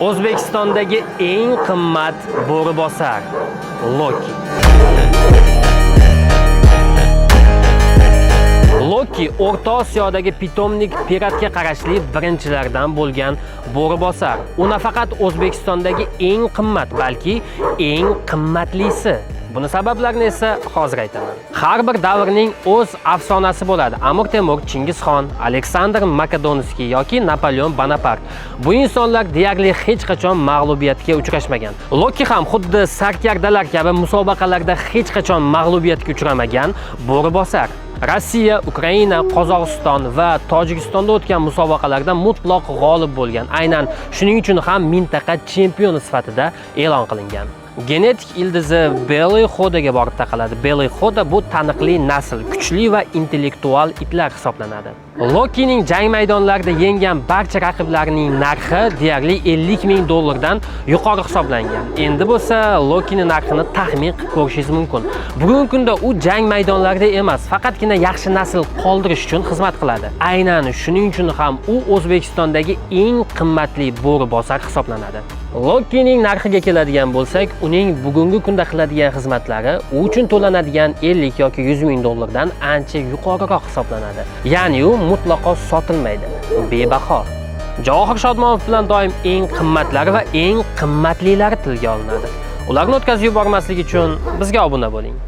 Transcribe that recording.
O'zbekistondagi eng qimmat bo'ribosar Loki. Loki O'rta Osiyodagi pitomnik piratga qarashli birinchilardan bo'lgan bo'ribosar. U nafaqat O'zbekistondagi eng qimmat, balki eng qimmatlisi. Buni sabablarini esa hozir aytaman. Har bir davrning o'z afsonasi bo'ladi. Amir Temur, Chingizxon, Aleksandr Makedonskiy yoki Napoleon Bonapart. Bu insonlar deyarli hech qachon mag'lubiyatga uchrashmagan. Loki ham xuddi sarkardalar kabi musobaqalarda hech qachon mag'lubiyatga uchramagan bo'ribosar. Rossiya, Ukraina, Qozog'iston va Tojikistonda o'tgan musobaqalarda mutlaq g'olib bo'lgan. Aynan shuning uchun ham mintaqa chempioni sifatida e'lon qilingan. Genetik ildizi Belый Xodaga borib taqaladi. Belый Xoda bu taniqli nasl, kuchli va intellektual itlar hisoblanadi. Lokining jang maydonlarida yenggan barcha raqiblarining narxi deyarli 50 ming dollardan yuqori hisoblangan. Endi bo'lsa Lokining narxini taxmin qilib ko'rishingiz mumkin. Bugungi kunda u jang maydonlarida emas, faqatgina yaxshi nasl qoldirish uchun xizmat qiladi. Aynan shuning uchun ham u O'zbekistondagi eng qimmatli bo'ribosar hisoblanadi. Lokining narxiga keladigan bo'lsak, uning bugungi kunda qiladigan xizmatlari u uchun to'lanadigan 50 yoki 100 ming dollardan ancha yuqoriroq hisoblanadi. Ya'ni u mutlaqo sotilmaydi, bebaho. Javohir Shodmonov bilan doim eng qimmatlari va eng qimmatlilari tilga olinadi. Ularni o'tkazib yubormaslik uchun bizga obuna bo'ling.